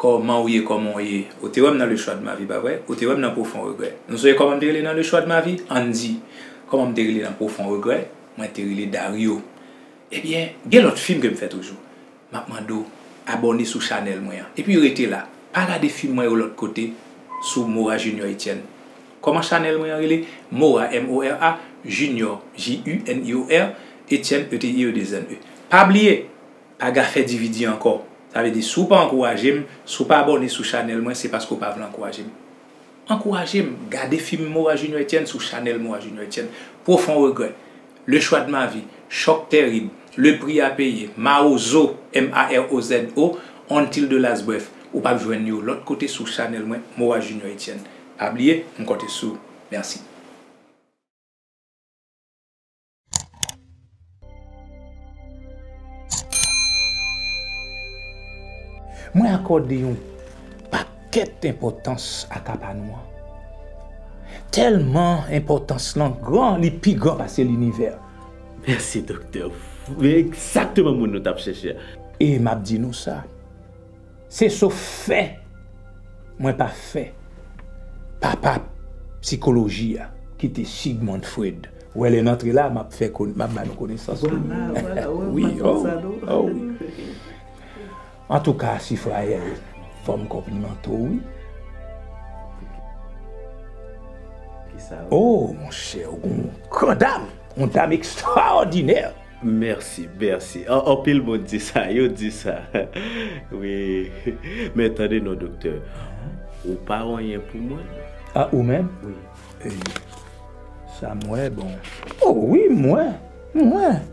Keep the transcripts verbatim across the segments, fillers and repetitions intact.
Kòman w ye, kòman w ye? Ou te wè m nan Le Choix de ma vie, pa vre? Ou te wè m nan Profond Regret. Nou sonje kòman m te rele nan Le Choix de ma vie? Andy. Kòman m te rele nan Profond Regret? Mwen te rele Dario. Ebyen, gen lòt fim ke m fè toujou. M ap mande w abòne sou chanèl mwen an. Epi rete la. Pa gade fim mwen yo lòt kote sou Mora Junior Etienne. Kòman chanèl mwen an rele? Mora, M O R A, Junior, J U N I O R, Etienne, E T I E deux N E. Pa bliye, pa ga fè D V D ankò. Sa vle di, si w pa ankouraje m, si w pa abòne sou chanèl mwen, se paske w pa vle ankouraje m. Ankouraje m, gade fim Mora Junior Etienne sou chanèl Mora Junior Etienne. Profond Regret, Le Choix de ma vie, Chòk Tèrib, Le Prix à payer, Mawozo, M A R O Z O, Until the Last Breath. Ou p ap jwenn yo lòt kote sou chanèl mwen, Mora Junior Etienne. Pa bliye, m konte sou ou. Mèsi. Mwen akòde yon pakèt enpòtans a ka pa nou an. Tèlman enpòtans lan gran, li pi gran pase linivè. Mèsi, doktè. Egzakteman moun nou t ap chèche a. E m ap di nou sa. Se sof fè mwen pa fè papa sikoloji a, ki te Sigmund Freud. Wè, lè n antre la, m ap fè kon-, m ap ba nou konesans tou. Vwala, vwala, wè, wi, m pa konn sa, non. Oh, wi. Antouka, Sifrayèl, fò m konplimante w, wi. Kisa? Oh, monchè, ou gon gran dam, yon dam ekstraòdinè. Mèsi, mèsi. An-, anpil moun di sa, yo di sa. Wi. Men tande non, doktè. Ou pa anyen pou mwen. A, ou menm? Wi. E, sa m wè, bon. Oh, wi, mwen. Mwen.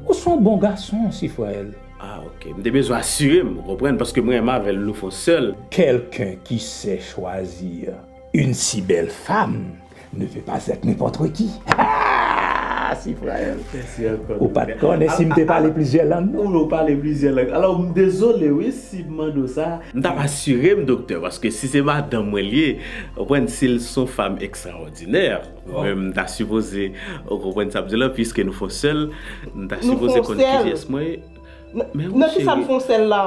Ou se yon bon gason, Sifrayèl. A, ok. M te bezwen asire m, ou konprann, paske mwen menm avè l, nou fè yon sèl. Quelqu'un qui sait choisir une si belle femme ne veut pas être n'importe qui. Ah, Sifrayèl. Mèsi ankò, doktè. Ou pa t konnen si m te pale plizyè lang, non? Ou pale plizyè lang. Alò, m dezole, wi, si m mande w sa. M t ap asire m, doktè, paske si se madanm mwen l ye, ou konprann, si l se yon fanm ekstraòdinè, mwen menm, m ta sipoze, ou konprann sa m di la, piske nou fè yon sèl, m ta sipoze konn kiyès mwen ye. Nan, men nan wi, kisa m cheri. Fè yon sèl la?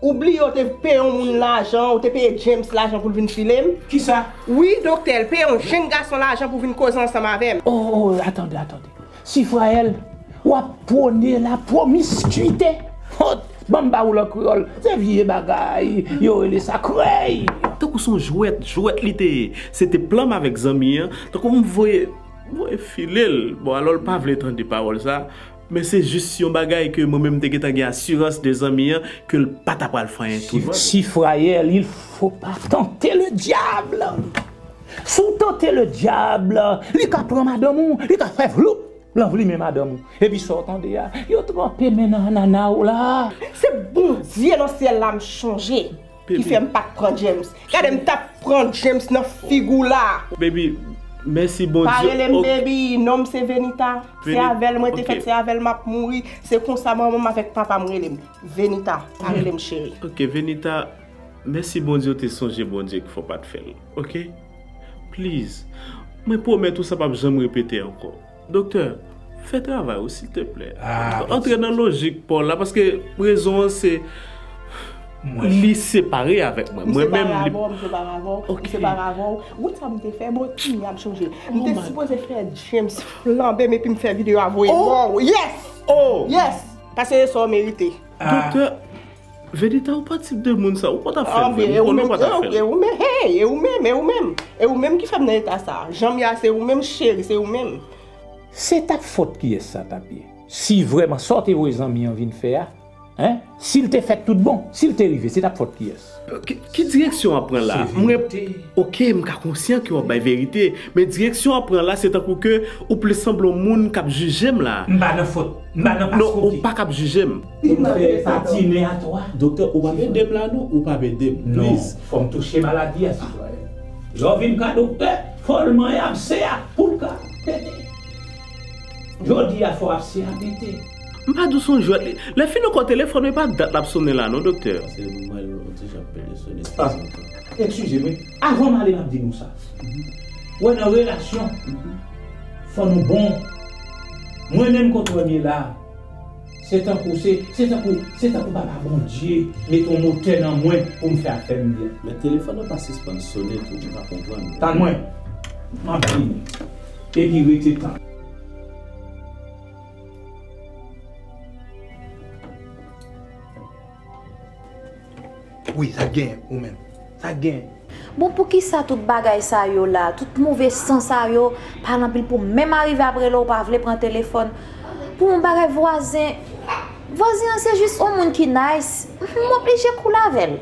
Ou bliye w te peye yon moun lajan, ou te peye James lajan pou l vin file m? Kisa? Wi, doktè, l peye yon jenn gason lajan pou vin koze ansanm avè m. Oh, oh, atande, atande. Sifrayèl, w ap pwone la pwomiskite. Oh, ban m ba ou l an kreyòl. Se vye bagay, yo rele sa krèy. Tankou se yon jwèt, jwèt li te ye. Se te plan m avèk zanmi an. Tankou m voye, voye file l. Bon, alò l pa vle tande pawòl sa. Men se jis yon bagay ke mwen menm m te gentan gen asirans de zanmi an ke l pa ta pral fè anyen tou dwat. Sifrayèl, il faut pas tenter le diable. Si w tante le diable, li ka pran madanm ou, li ka fè vloup, l anvlimen madanm ou. Epi sa w tande a, yo tranpe men nan anana w la. Se Bondye nan syèl la m chonje ki fè m pa t pran James. Gade m t ap pran James nan figi w la. Baby, mèsi Bondye. Pa rele m baby, non m se Venita. Se avè l mwen te fèt, se avè l m ap mouri. Se konsa manman m avèk papa m rele m. Venita, pa rele m cheri. Ok, Venita, mèsi Bondye w te sonje Bondye ki fè w pa t fè l. Ok? Please. Mwen pwomèt ou sa p ap janm repete ankò. Doktè, fè travay ou, silteplè. Ah, antre nan lojik pa w la, paske rezon an se li separe avèk mwen. Mwen menm, li. M separe avè w, m separe avè w, m separe avè w. Wout sa m te fè, bon, kounye a m chonje. M te sipoze fè James flanbe m epi m fè videyo a voye ba w. Yes! Oh! Yes! Paske se sa w merite. Doktè, Venita, ou pa tip de moun sa, ou pa ta fè l vre, m konnen ou pa ta fè l. E ou menm, hey, e ou menm, e ou menm, e ou menm ki fè m nan eta sa. Jan m ye a, se ou menm, cheri, se ou menm. Se t ap fòt kiyès sa t ap ye? Si vrèman sa w te voye zanmi an vin fè a, en, si l te fèt tout bon, si l te rive, se t ap fòt kiyès? Ki, ki direksyon w ap pran la? Se verite. Mwen, ok, m ka konsyan ke w ap bay verite, men direksyon w ap pran la, se tankou ke ou plis sanble yon moun k ap jije m la. M pa nan fòt, m pa nan pas kote. Non, ou pa k ap jije m. Ou fè patine a twa. Doktè, ou p ap ede m la non, ou p ap ede m. Non, please. Fò m touche maladi a, sitwayen. Lè w vin ka doktè, fò l manyen abse a pou l ka pete. Jodi a, fò abse a pete. M pa di w se yon jwèt li. Lè fini ankò telefòn, men pa dat l ap sonnen la non, doktè. Paske m wè l yon ti jan pede sonnen. Ah, eskize m, wi. Avan m ale, m ap di nou sa. Wè, nan relasyon, fò nou bon. Mwen menm, kote w wè m ye la, Se tankou, se, se tankou, se tankou Papa Bondye mete yon motè nan mwen pou m fè afè m byen. Men telefòn nan pa sispann sone tou, m pa konprann. Tann mwen, m ap vini. Epi rete tann. Wi, sa gen, ou menm. Sa gen. Bon, poukisa tout bagay sa yo la, tout move san sa yo, pale anpil pou menm arive apre lè ou pa vle pran telefòn. Pou yon bagay vwazen, vwazen an se jis yon moun ki nice, m oblije koule avè l.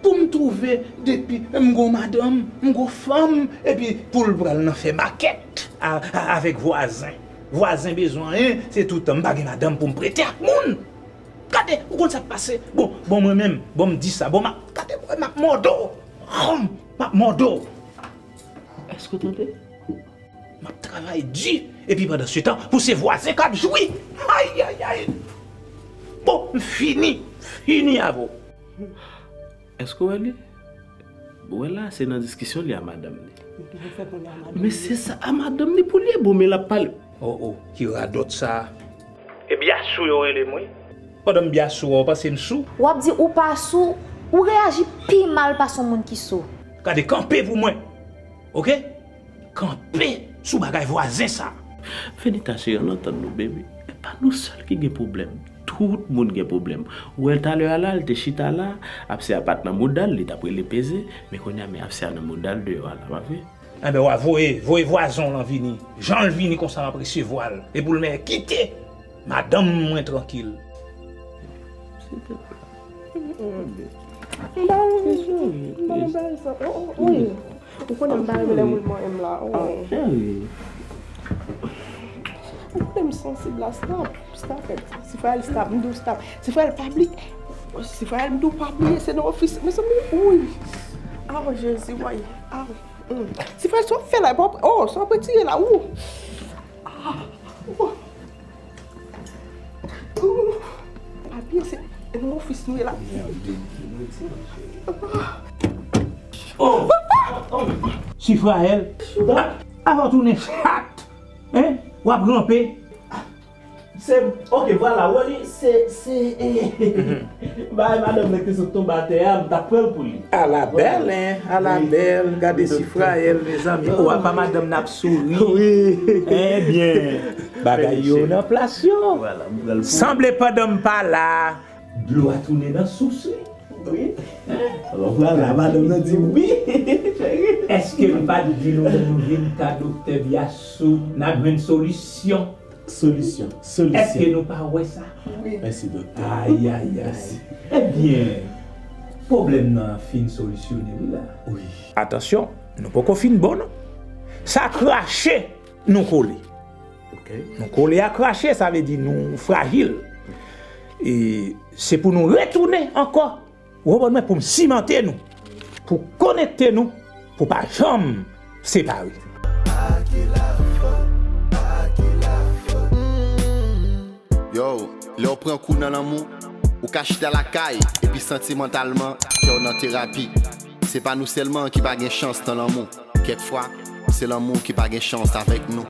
Pou m twouve depi m gon madanm, m gon fanm, epi pou l pral nan fè makèt a, a, avèk vwazen. Vwazen bezwen anyen, se toutan m pa gen madanm pou m prete ak moun. Gade, ou konn sa k pase? Bon, bon, mwen menm, bon, m di sa, bon, m ap, gade, m ap mòde w. Hum, m ap mòde w. Èske w tande? M ap travay di, epi pandan se tan, pou se vwazen k ap jwi. Ay, ay, ay. Bon, m fini, fini avè w. Èske w wè li? Ou wè la, se nan diskisyon li a madanm li. Men se sa a madanm li pou li ye, bon, men l ap pale. Oh, oh, ki radòt sa a? E byasou yo rele m, wi. Pandan m byasou a, ou panse m sou? W ap di ou pa sou, ou reyaji pi mal pase yon moun ki sou. Gade, kanpe pou mwen. Oke? Kanpe sou bagay vwazen sa. Venita cheri, ann antann nou, baby. E pa nou sèl ki gen pwoblèm. Tout moun gen pwoblèm. Ou wè l talè a la, l te chita la, Apse a pa t nan mouda l, li t ap rele peze, men kounye a, men Apse a nan mouda l deyò a la, pa vre? Enben, w a voye, voye vwazen w lan vini. Jan l vini konsa, m ap resevwa l. E pou l men kite madanm mwen trankil. M ba l, m ba l, m ba l sa. Oh, oh, oh. Ou konnen m pa renmen lè moun manyen m la. Oh. Ou konnen m sansib la. Stop. Stop it. Sifrayèl, stop. M di w stop. Sifrayèl, pa bliye. Sifrayèl, m di w pa bliye. Se nan ofis. Mezanmi, wi. Aw, Jezi, woy. Aw. Mm. Sifrayèl, sa w ap fè la? Oh, sa w ap retire la? Ou. Ah. Ou. Ou. Pa bliye, se nan ofis nou ye la. Oh! Sifrayèl, avan w tounen chat, hein? W ap ranpe. Se, ok, vwala, wè li, se, se, eh, bay madanm nan ki sot tonbe atè a, m t ap pran l pou li. A la bèl, hein? A la bèl, gade Sifrayèl, mezanmi. Oh, apa madanm nan ap souri. Wi. Ebyen, bagay yo nan plas yo. Vwala, m pran l pou. Sanble pandan m pa la, dlo a tounen nan sous li. Wi. Alò, vwala, madanm nan di wi. Èske m pa t di nou lè nou vin ka doktè Biasou, n ap jwenn solisyon? Solisyon, solisyon. Èske nou pa wè sa? Wi. Mèsi, doktè. Ay, ay, ay. Mèsi. Ebyen, pwoblèm nan fin solisyone, wi, la. Wi. Atansyon, nou poko fin bon, non. Sa krache, nou kole. Ok. Nou kole a krache, sa vle di nou frajil. E se pou nou retounen ankò. Ou konprann mwen? Pou m simante nou, pou konekte nou, pou pa janm separe. Yo, lè w pran kou nan lanmou, ou ka chita lakay epi santi mantalman kè w nan terapi. Se pa nou sèlman ki pa gen chans nan lanmou. Kèk fwa, se lanmou ki pa gen chans avèk nou.